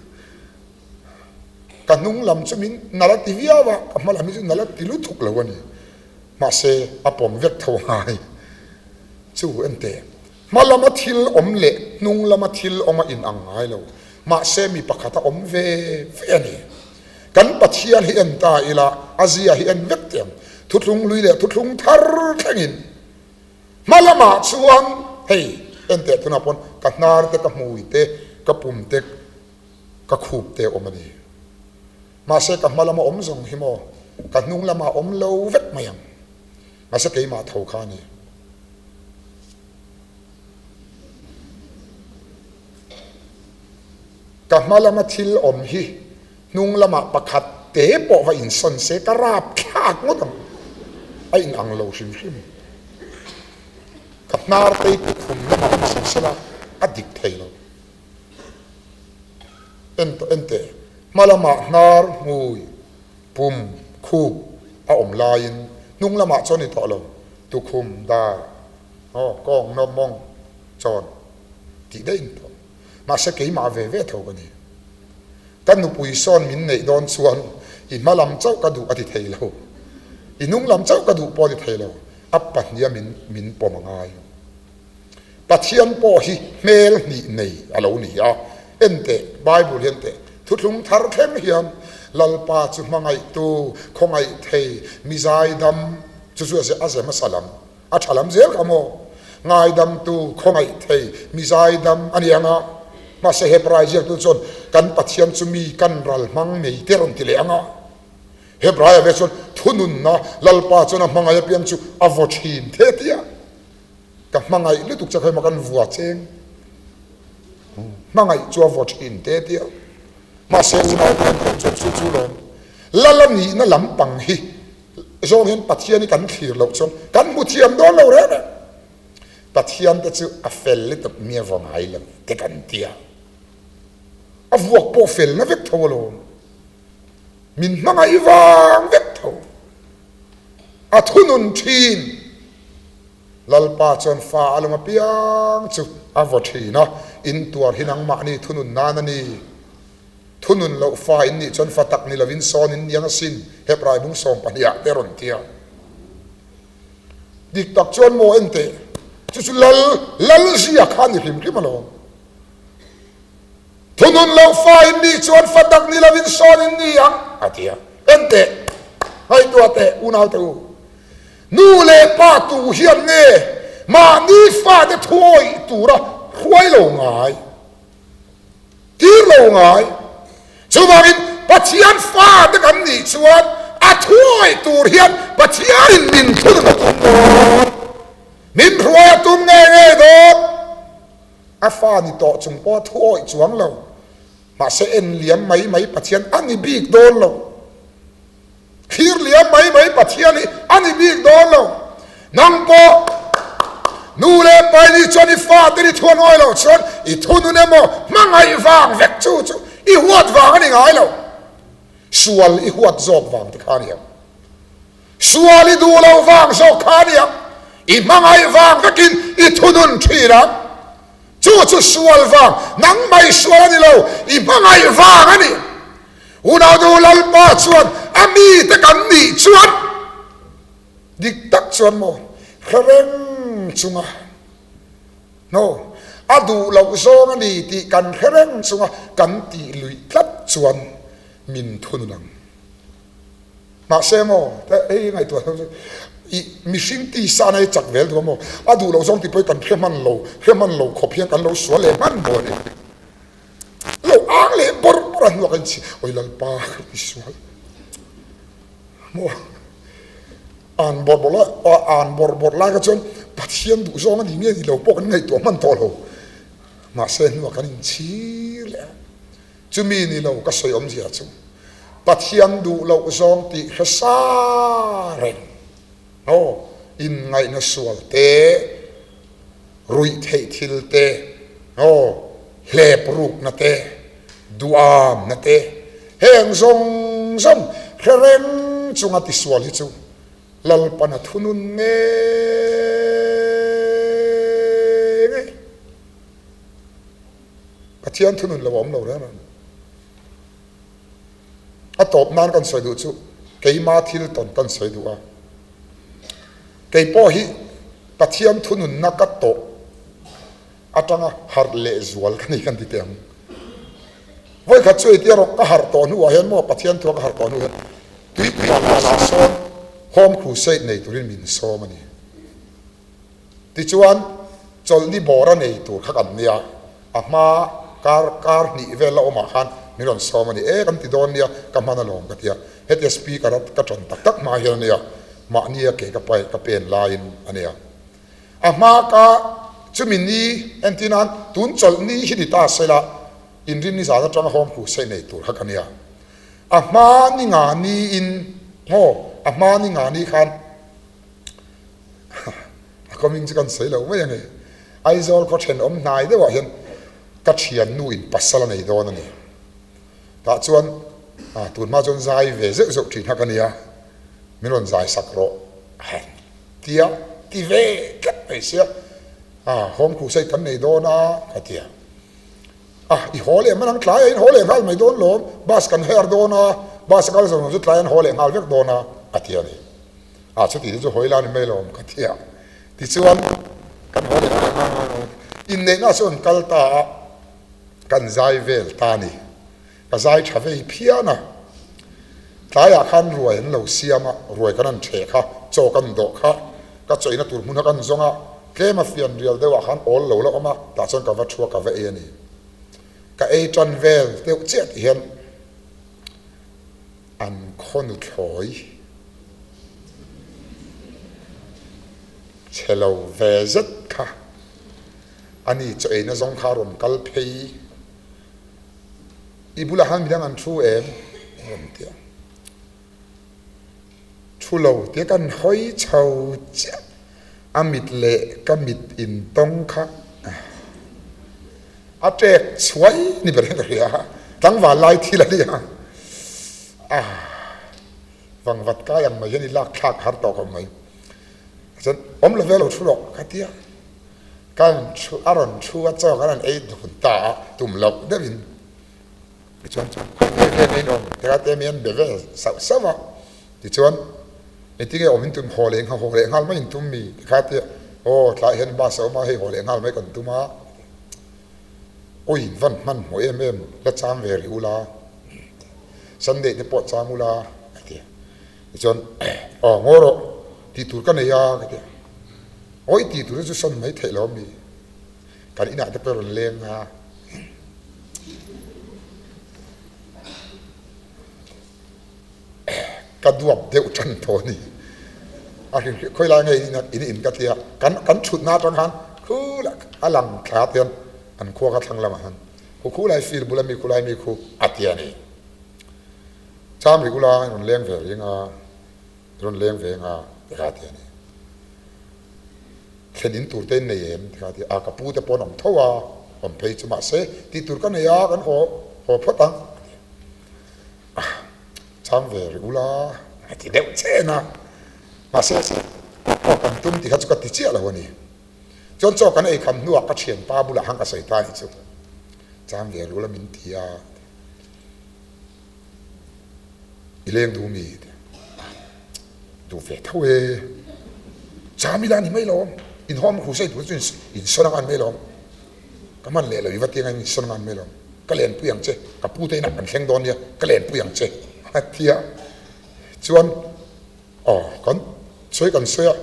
Ka hnung lam chu min nalh a ti viau a, ka hma lam hi chu nalh a ti lutuk lo a ni. Mahse a pawm vek tho ngai chu enteh. Hma lama thil awm leh hnung lama thil awm a inang ngai lo. Mahse mi pakhat a awm ve ve a ni. Kan Pathian hi en ta ila, a zia hi en vek teh ang. Thuthlung hlui leh thuthlung thar thlengin. Hma lamah chuan hei enteh tunah pawn ka hnar te, ka hmui te, ka pum te, ka khup te a awm a ni. Mahse ka hma lama awm zawng hi maw ka hnung lamah awm lo vek mai ang. Mahse keimah tho kha a ni. Ka hma lama thil awm hi hnung lamah pakhat te pawh va insawn se ka rap thlak ngawt ang. A inang lo hrim hrim. Ka hnar tei tukhum lamah awm sawn sela a dik thei lo. En tawh en teh. Hma lamah hnar, hmui, pum, khup a awm laiin hnung lamah chuan ni tawh lo. Tukhum, dar, aw, kawng, nawm, mawng, chawn tih daih in tawh. Mahse keimah ve ve tho ka ni. Ka nupui sawn min neih dawn chuan i hma lam chauh ka duh a ti thei lo. I hnung lam chauh ka duh pawh a ti thei lo. A pahniha min min pawm a ngai. Pathian pawh hi hmel hnih nei a lo ni a. En teh, Bible hian teh, thuthlung thar thleng hian Lalpa chu hmangaihtu, khawngaih thei, mi zaidam, chu chu a ze hmasa lam. A tha lam zel kha maw? Ngaidamtu, khawngaih thei, mi zaidam a ni ang a. Mahse Hebrai ziaktu chuan kan Pathian chu mi kan ral hmang nei te rawn ti leh ang a. Hebraia ve chuan thununna Lalpa chuan a hmangaih apiang chu a vaw thin the tia. Ka hmangaih lutuk che kha emaw kan vua cheng. Hmangaih chu a vaw thin te tia. Mahse unau tan chuan chu chu lawm. Lal a nihna lampang hi Zawng hian Pathian hi kan thlir loh chuan kan hmu thiam dawn lo reng reng. Pathian te chu a fel lutuk mi a vaw ngai lo te kan ti a. A vuak pawh felna vek tho alawm. Min hmangaih vang vek tho. A thunun thin. Lalpa chuan fa a lung apiang chu a vaw thin a, in tuar hi nangmahni thunun nan a ni. Thunun loh fa in nih chuan fa tak ni lovin sawn in niang asin, Hebrai bung 12 ah te rawn ti a. Dik tak chuan maw en teh, chu chu lal, lal zia kha a ni hrim hrim alawm. Thunun loh fa in nih chuan fa tak ni lovin sawn in ni ang, a ti a. En teh, ngaihtuah teh, unau te u. Nu leh pa tu hian nge mahni fate thuawih tura hruai lo ngai? Tir lo ngai. Chuvangin Pathian fate kan nih chuan a thuawih tur hian Pathianin min thunun a tum dawn. Min hruai a tum ngei ngei dawn. A fa ni tawh chung pawh a thuawih chuang lo. Mahse en liam mai mai Pathian a ni bik dawn lo. Thlir liam mai mai Pathian hi a ni bik dawn lo. Nang pawh nu leh pa i nih chuan i fate i thuan awi loh chuan i thunun emaw hmangaih vang vek chu chu i huat vang a ni ngai lo. Sual i huat zawk vang te kha a ni ang. Sual i duh loh vang zawk kha a ni ang. I hmangaih vang vekin i thunun thin ang. Chu chu sual vang, nangmah i sual a ni lo, i hmangaih vang a ni. Unau Lalpa chuan a mite kan nih chuan dik tak chuan maw hre reng chunga no a duh loh zawng a ni tih kan hre reng chunga kan tih luih tlat chuan min thunun ang. Mahse maw hei ngaihtuah chu i mihring tisa na hi chak vel duh a maw a duh loh zawng tih pawh hi kan hre hman lo hre hman lo khawp hian kan lo sual leh hman maw ni. Lo ang leh bawrh bawrh a hnuah ka inchhi, Awi Lalpa ka ti sual maw? An bawrh bawrh lai, an bawrh bawrh lai kha chuan Pathian duh zawng a ni nge ni lo pawh kan ngaihtuah hman tawh lo. Mahse hnuah kan inchhir leh a, chumi ni lo ka sawi awmzia chu Pathian duh loh zawng tih hre sa reng. Aw, inngaihna sual te, ruih theih thil te, aw, hlep rukna te, duamna te, heng zawng zawng hre reng chunga tisual hi chu. Lalpan a thunun ngei ngei. Pathian thunun lo a awm lo reng reng. A tawp nan kan sawi duh chu keima thil tawn kan sawi duh a. Kei pawh hi Pathian thununna ka tawh atanga harh leh zual ka ni kan ti teh ang. Vawikhat chu eitia rawh ka harh tawh hnuah hian maw Pathian thua ka harh tawh hnu hian tuipui ah sawn Home Crusade nei turin min sawm a ni. Tichuan, chawlhni bawr a nei tur kha kan nia, a hma kar kar hnih vel la awmah khan min rawn sawm a ni e, kan ti dawn nia, ka hman alawm ka ti a, hetia speaker a ka ṭan tak tak hma hian a nia, mahnia ke ka pai ka pen laiin a nia. A hma ka chumi ni entir nan tun chawlhni hi ni ta sela, inrinni zan aṭanga home crusade nei tur kha ka nia. A hma ni nga niin maw, a hma ni nga ni khan A kawming chu kan sawi lo mai ange. Aizawl khaw thenawm hnai deuhah hian ka thiannu in pasal a nei dawn a ni. Tah chuan tun hma chuan zai ve zeuh zeuh thin kha ka nia, min rawn zai sak rawh han tia ti ve tlat mai sia, Home Crusade kan nei dawn a ka ti a. A, i haw leh hman ang tlaiah in haw leh nghal mai dawn lawm, bus kan her dawn a, bus a kal zawng zawng chu tlai an haw leh nghal vek dawn a a ti a ni. A chuti te chu hawi la ni mai lawm ka ti a. Tichuan kan haw leh nghal nghal nghal nghal inneihna chu an kal ta a, kan zai vel ta a ni. Ka zai tha vei phian a. Tlaiah khan ruai an lo siam a, ruai kan han ṭheh kha, chaw kan dawh kha, ka chaw-ina tur hmun kha kan zawng a, tlem a fian rial deuhah khan awl lo la awm a, tah chuan ka va thu a, ka va ei a ni. Ka ei ṭan vel deuh chiah tih hian an khaw nuthlawi chhe lo ve zet kha a ni, chaw eina zawng kha a rawn kal phei. I bulah khan midang an thu em? A rawn ti a. Thu lo tia kan hawi chho chiah. A mit leh ka mit intawng kha a ṭek chhuai ni ber hian ka hria a. Tlangval lai thil a nia. A vangvat kai ang mai hian i lak thlak har tawh khawp mai. Chuan awm lo ve lo thu rawh ka ti a. Kan thu a rawn thu a chaw kan han ei dun ta a, tum loh deuhin tichuan khawi nge nge in awm tikha te mi an be vel sauh sauh a, tichuan engtin nge awm in tum haw leh haw leh nghal mai in tum mi tikha te aw tlaiah hian bus a awm a hei haw leh nghal mai kan tum a, awi in van hmanhmawh em em la cham ve rih ula Sunday te pawh cham ula a ti a, tichuan aw ngaw rawh tih tur ka nei a ka ti a. Awi tih tur chu sawn mai theih lo ami? Kan inah te pawh rawn leng a. Ka duap deuh tan tawh a ni. A hrim hrim khawi lai nge in in ka tia kan kan thutna atang khan khulak a lang thla te hian an khua kha thlang lamah khan khu khu lai fir bula mi khu lai mi khu a ti a ni. Cham ri ula rawn leng ve ring a. Rawn leng ve nga ti kha ti a ni. Thlen in tur te in nei em ti kha ti a, ka pu te pawh an awm tho a, awm phei chu mahse tih tur ka nei a, kan haw haw phawt ang a ti a, chang ve rih ula a ti deuh chen a, mahse aw kan tum ti kha chu ka ti chiah lo a ni. Chuan chaw kan ei kham hnuah ka thianpa bulah khan ka sawi ta a nih chu, chang ve rih ula min ti a. I leng duh mi duh ve tho e. Chami la ni mai lo. In hawm khu sei tur chu in sawn ang an mai lo. Ka man leh lo i va tiang in sawn ang an mai lo. Ka len pui ang che. Ka pu te inah kan thleng dawn nia. Ka len pui ang che. A tia. Chuan aw kan sawi kan sawi a.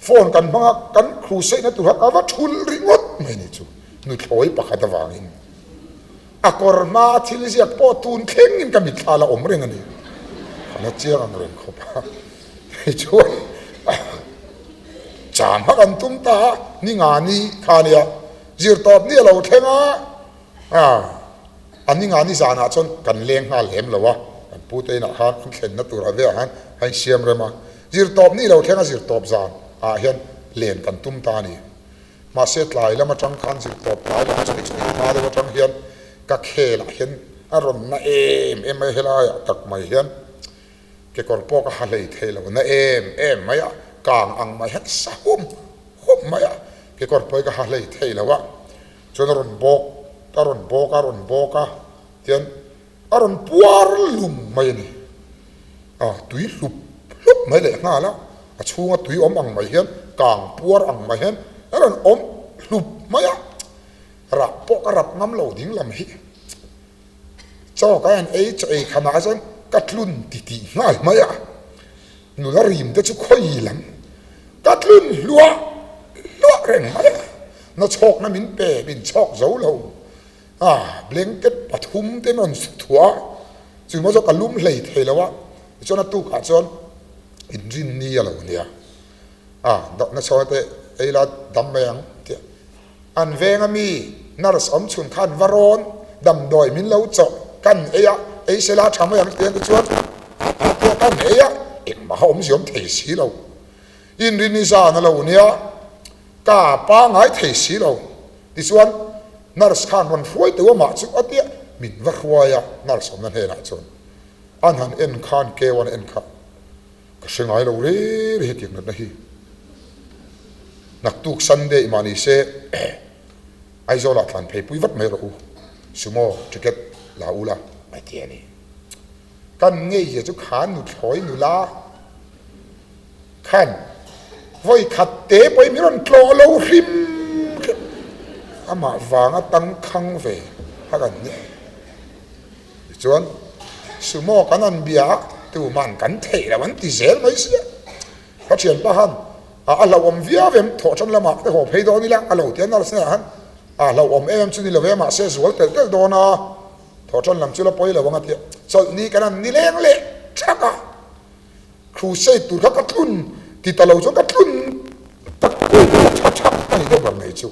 Phone kan hmang a, kan crusade-na tur kha ka va thul ringawt mai ni chu nuthlawi pakhat avangin a kawr hma a thil ziak pawh tun thlengin ka mitthla la awm reng a ni. Ka la chiang ang reng khawp a, hei chuan cham kha kan tum ta a, ni nga ni kha a nia, zirtawp ni a lo thleng a, A ni nga ni zanah chuan kan leng nghal lem lo a, kan pute inah khan an thlenna tur a velah khan a insiam rem a. Zirtawp ni lo thleng a zirtawp zan ah hian len kan tum ta a ni. Mahse tlai lam atang khan zirtawp tlai lam chumi chumi hma deuh atang hian ka khelah hian a rawn na em em mai helaiah tak mai hian. Kekawr pawh ka ha hlei thei lo na em em mai a, kang ang mai hian sa hum hum mai a, kekawr pawh hi ka ha hlei thei lo a, chuan a rawn bawk a rawn bawk a rawn bawk a tian a rawn puar lum mai a ni, a tui hlup hlup mai leh nghal a, a chhunga tui awm ang mai hian kang puar ang mai hian a rawn awm hlup mai a, rah pawh ka rap ngam lo ding lam hi. Chaw ka han ei chaw ei khamah chuan ka tlun ti tih nghal mai a, nula rim te chu khawi lam ka tlun hluah hluah reng mai a, na chhawkna min pe min chhawk zo lo a, blanket pathum te rawn thuah a, chu maw chu ka lum hlei thei lo a, tichuan a tukah chuan inrinni a lo nia a, na chhawkna te ei la dam mai ang tih a. An veng a mi nurse awm chhun khan va rawn damdawi min lo chawh kan ei a, ei se la tha mai ang tiang te chuan a pawh kan ei a, engmah a awmzia awm thei si lo. Inrini zan a lo nia, ka pangai thei si lo. Tichuan nurse khan rawn hruai teuh amah chu a tia, min va hruai a nurse awmna hnenah chuan an han en khan keu an en kha. Ka hre ngai lo re re hetiang natna hi. Naktuk Sunday mah ni se Aizawl ah tlan phei pui vat mai rawh u, sumo ticket la u la a ti a ni. Kan ngei zia chu kha nuthlawi nula khan vawi khat te pawhin min rawn tlawh lo hrim hrim amah vanga tangkhang ve kha kan ni. Tichuan, Sumo kan an bia a, tuman kan theih lo an ti zel mai sia. Ka thianpa khan a a hlauhawm viau em, thawhṭan lamah te haw phei dawn ila a lo ti a, nurse hnenah khan a hlauhawm em chu ni lo ve, mahse zual telh telh dawn a, thawhṭan lam chu la pawi lo ang a ti a. Chawlhni kan an nileng leh ṭhak a, crusade tur kha ka tlun ti ta lo chuan ka tlun tak pui pui a ṭha ṭhak a ni deuh ber mai chu.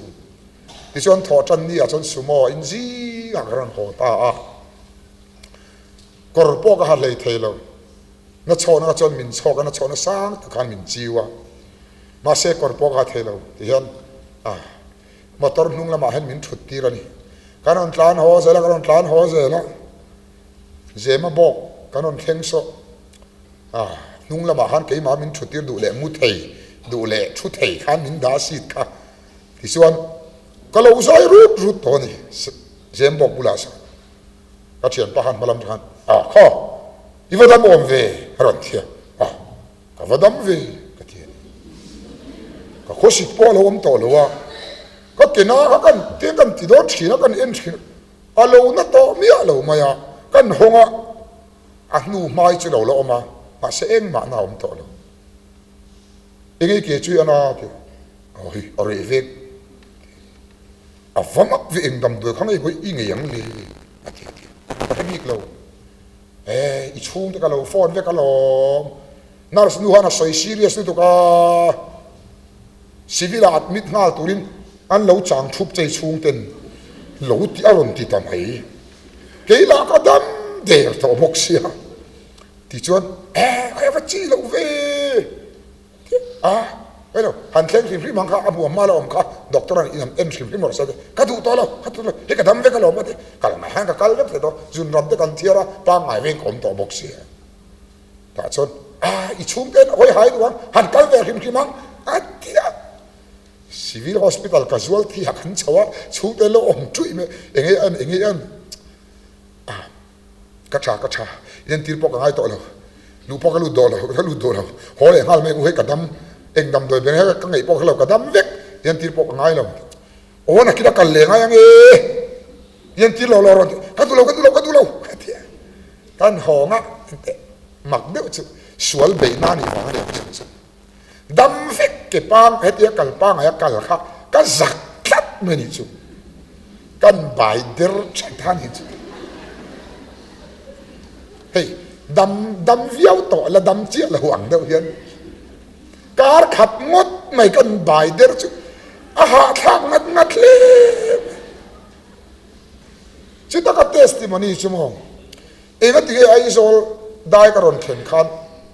Tichuan thawhṭan ni ah chuan sumo in zingah ka rawn haw ta a, kawr pawh ka ha hlei thei lo. Na chhawhna kha chuan min chhawk a, na chhawhna sang tak khan min chiu a, mahse kawr pawh ka ha thei lo. Tihian ah motor hnung lamah hian min thut tir a ni. Kan rawn tlan haw zel a, ka rawn tlan haw zel a, Zema bawk kan rawn thleng sawh a, hnung lamah khan keimah min thut tir duh leh mu thei duh leh thu thei khan min dah seat kha. Tichuan, ka lo zai rut rut tawh a ni, Zembawk bulah sawn ka thianpa khan hma lam khan, Ah kha, i va dam awm ve? a rawn ti a, Ah, ka va dam ve, ka ti a ni. Ka khawsik pawh a lo awm tawh lo a, ka ke na kha kan te kan ti dawn thin a, kan en thin a, a lo na tawh miah lo mai a, kan hawng a, a hnu hmai chu lo la awm a, mahse engmah na a awm tawh lo. Engei ke chu i an a ti a. Aw hei a reh vek a va mak ve eng damdawi kha ngei hawi i ngei ang le a ti a ti ka hre bik lo e i chhungte ka lo phone vek alawm nurse nu khan a sawi serious lutuk a civil ah admit nghal turin an lo chang thup che i chhungten lo ti a rawn ti ta mai kei lah ka dam der tawh bawk sia tichuan e a va chi loh ve. A, hello, han thleng hrim hrim ang kha, a hmuh hma la awm kha, doctor an in an en hrim hrim rawh se a ti, ka duh tawh lo, ka duh lo, hei ka dam vek alawm a ti, kal ngai hian ka kal vek thei tawh, zun ram te kan thiar a, pangngai veng ka awm tawh bawk si a. Tah chuan, a, i chhungte an hawi hai duh ang, han kal ve hrim hrim ang a ti a. Civil hospital ka zual thi a kan chho a, chhungte an lo awm ṭuih mai, enge an, enge an, a. Ka tha, ka tha, entir pawh ka ngai tawh lo, luh pawh ka lut dawh lo, ka lut duh lo, haw leh nghal mai u hei ka dam, eng damdawi ber hi ka ngaih pawh ka hre lo, ka dam vek, entir pawh ka ngai lo, aw nakin a kal leh ngai ang e, entir lo lo rawn ti, ka duh lo, ka duh lo, ka duh lo ka ti a, kan hawng a, enteh mak deuh chu sual beihna a nih vang a ni ang chu chu. Dam vek ke pang hetia kal pangai a kal kha ka zak tlat mai nih chu. Kan bai der that a nih chu. Hei dam dam viau tawh la dam chiah lo ang deuh hian kar khat ngawt mai kan bai der chu a hahthlak ngat ngat hle mai. Chuta ka testimony chu maw engatinge Aizawl dai ka rawn thlen khan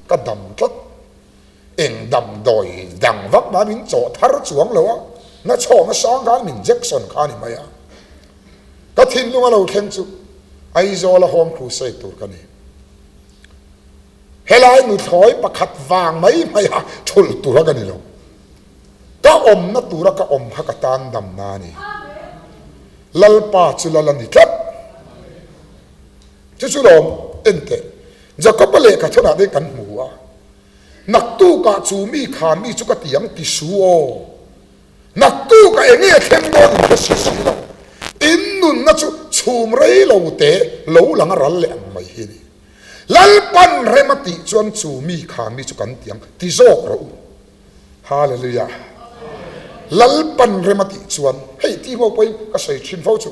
ka dam tlat. Eng damdawi dang vak mah min chawh thar chuang lo a, na chhawng a sang khan min Jackson kha a ni mai a. Ka thinlung a lo thleng chu Aizawl a Home Crusade tur ka ni. Helai nuthlawi pakhat vang mai mai a thulh tura ka ni lo. Ka awmna tura ka awm kha ka tan damna a ni. Lalpa chu lal a ni tlat. Chu chu lawm en teh. Jakob-a lehkha thawnah te kan hmu a, Naktukah chu mi kha mi chu ka ti ang ti su aw. Naktukah eng nge thleng dawn in hre si si lo. In nunna chu chhum rei lo te lo lang a ral leh ang mai hi a ni. Lalpan rem a tih chuan chu mi kha mi chu kan ti ang ti zawk rawh u. Hallelujah! Lalpan rem a tih chuan hei ti ho pawhin ka sawi thin fo chu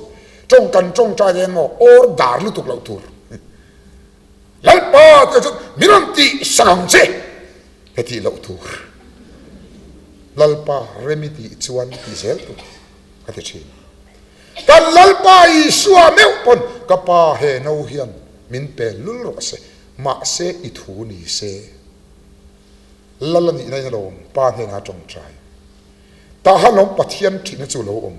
tawng kan tawngtai eng maw order lutuk loh tur. Lalpa tih chuan min rawn tih sak ang che he tih loh tur. Lalpa rem i tih chuan ti zel tur ka ti thin. Kan Lalpa Isua meuh pawn ka pa he no hian min pel lul rawh se, mahse i thu ni se. Lal a nihna in a lo awm, Pa hnenah a tawngtai. Tah han awm Pathian thihna chu lo awm.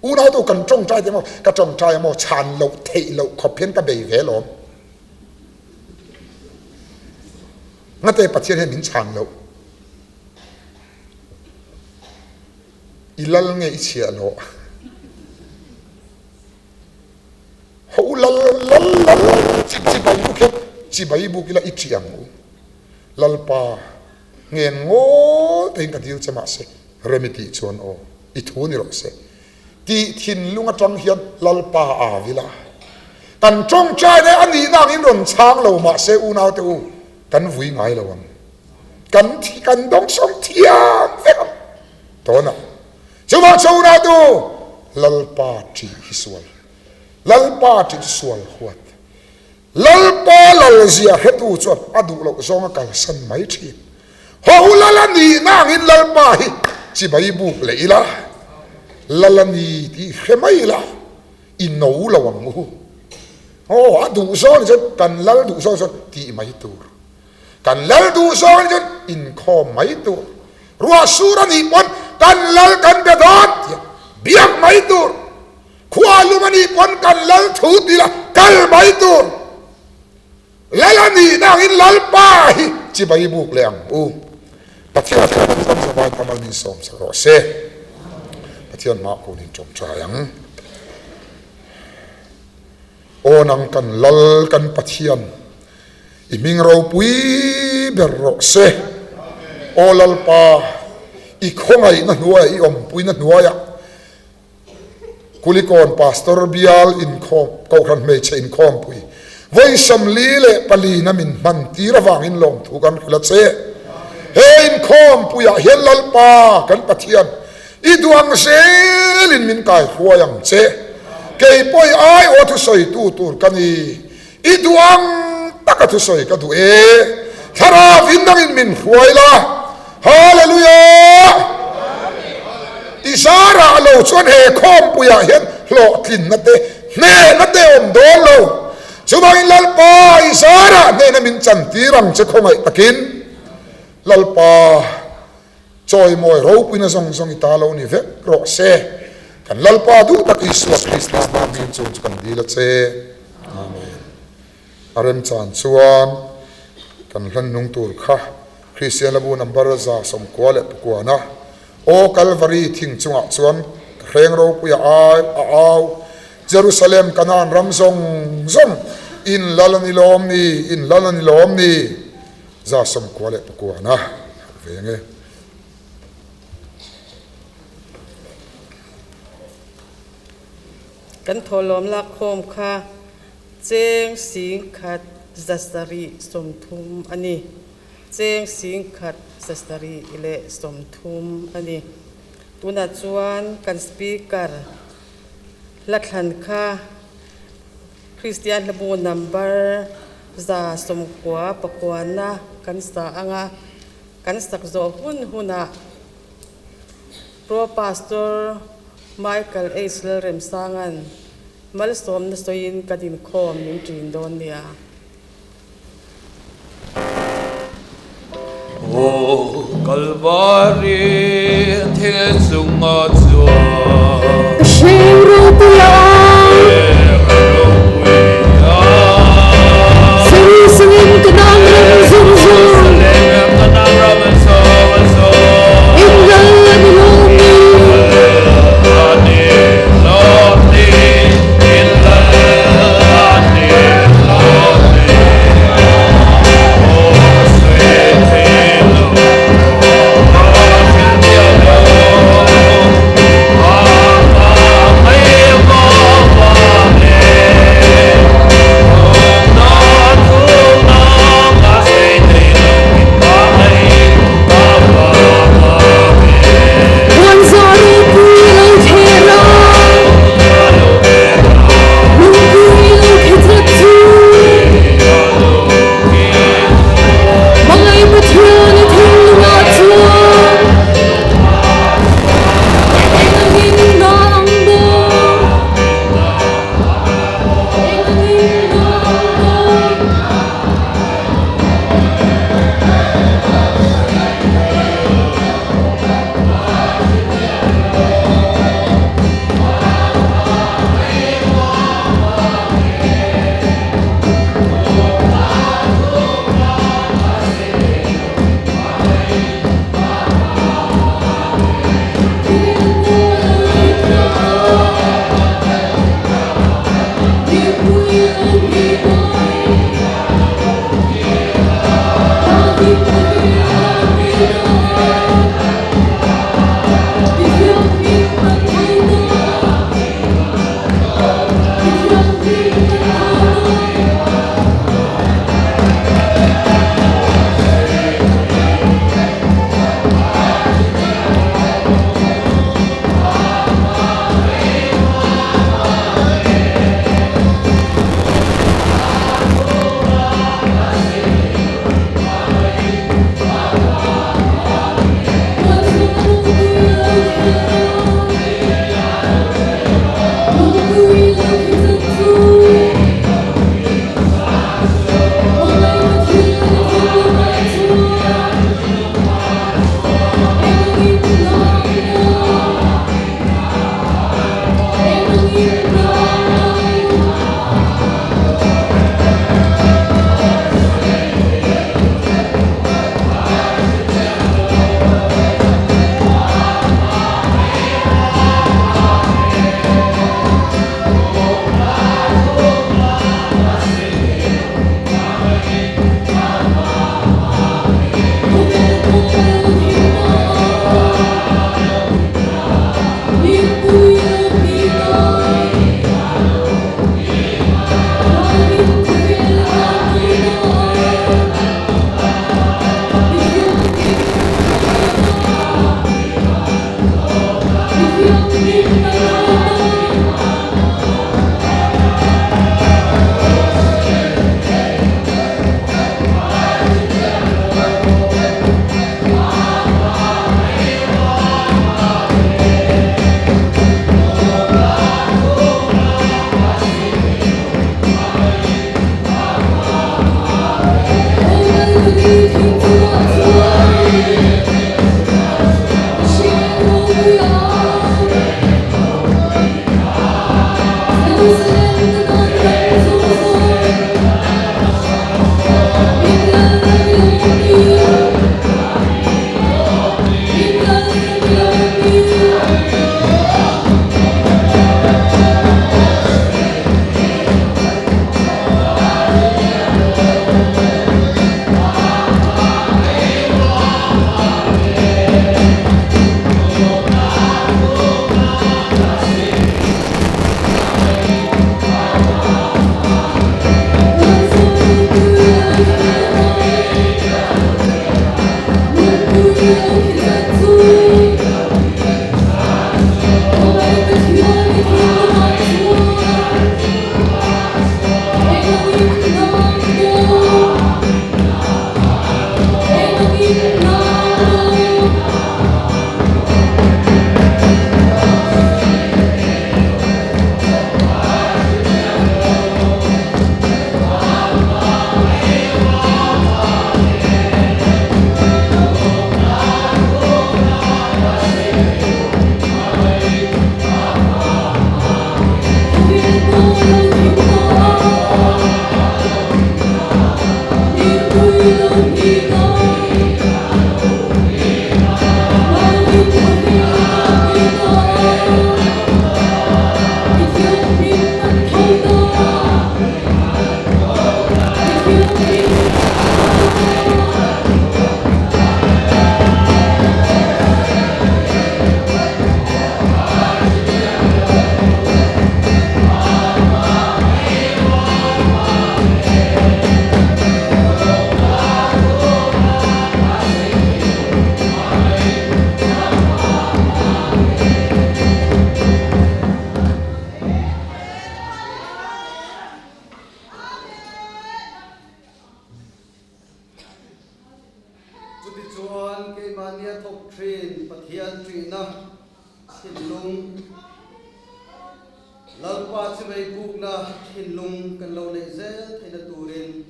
Unautu kan tawngtai te maw, ka tawngtai a maw, chhan loh theih loh khawp hian ka bei ve alawm. Ngate Pathian hian min chhan loh. I lal nge i chhiah loh? Ho u lal lal lal chi chibai buk hian chibai buk ila i ṭih ang u. Lalpa ngen ngawl tein ka dil che mahse rem i tih chuan aw i thu ni rawh se tih thinlung aṭang hian Lalpa au ila. Kan ṭawngṭai daih a nihna angin rawn chhang lo mahse unaute u kan vui ngai lo ang. Kan thi kan dawngsawm thiam vek ang tawnah. Chuvang chhunah tu Lalpa ṭih hi sual, Lalpa ṭih chu sual huat. Lalpa lalzia hretu chuan a duh loh zawng a kalsan mai ṭhin. Haw u Lal a nihna angin Lalpa hi chibai buk leh ila, Lal a ni tih hre mai ila, i no lo ang u. Aw, a duh zawng chuan kan Lal duh zawng chuan tih mai tur. Kan lal duh zawng chuan inkhawm mai tur, ruah sur a nih pawn kan lal kan be dawn tih biak mai tur, khua lum a nih pawn kan lal thu ti la kal mai tur. Lal a nihna angin Lalpa hi chibai buk leh ang u. Pathian chuan kan zavai tam al min sawm sak rawh se. Pathian hmaah kun in tawngtai ang. Aw nang kan Lal kan Pathian, i hming ropui ber rawh se. Aw Lalpa, i khawngaihna hnuaiah, i awmpuina hnuaiah Kulikawn Pastor bial inkhawm, Kohhran hmeichhe inkhawmpui vawi 44 na min hman tir avangin lawmthu kan hrilh a che. He inkhawmpuiah hian Lalpa kan Pathian, I duang zelin min kaihruai ang che. Kei pawh i aiawh thusawitu tur ka ni. I duang taka thusawi ka duh e. Thlarau in nangin min hruai la. Hallelujah! I zarah lo chuan he khawmpuiah hian hlawhtlinna te, hnehna te a awm dawn lo. Chuvangin Lalpa, i zarah hnehna min chantir ang che khawngaih takin. Lalpa. Chawimawi ropuina zawng zawng i ta lo ni vek rawh se. Kan Lalpa duh tak Isua Krista hma hming chung chu kan dil a che. Amen. A remchan chuan kan hlan nung tur kha Kristian Labu number 99 na Aw Kalvari thing chungah chuan ka hreng ropuia ai a au Jerusalem Kanaan ram zawng zawng in lal a ni lawm ni, in lal a ni lawm ni. 99 na veng e. Kan thawhlawm lakkhawm kha cheng singkhat 730 a ni. Cheng singkhat 730 a ni. Tunah chuan kan Speaker hla thlan kha Kristian hlabu number 99 na kan sa ang a, kan sak zawh hun hunah Pro Pastor Michael H. Lalremsanga'n malsawmna sawiin kan inkhawm min ṭin dawn nia. Aw Kalvari thil chunga chuan. Hring ropuia. Hring ropuia. Chumi sungin. keimahnia thawk thin Pathian ṭihna thinlung, Lalpa chimei bukna thinlung kan lo neih zel theihna turin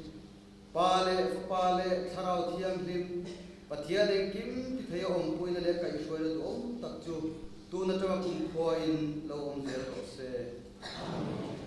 Pa leh Fapa leh Thlarau Thianghlim, Pathian engkim ti thei a awmpuina leh kaihhruaina duhawm tak chu tun atanga kumkhua in lo awm zel rawh se. Amen.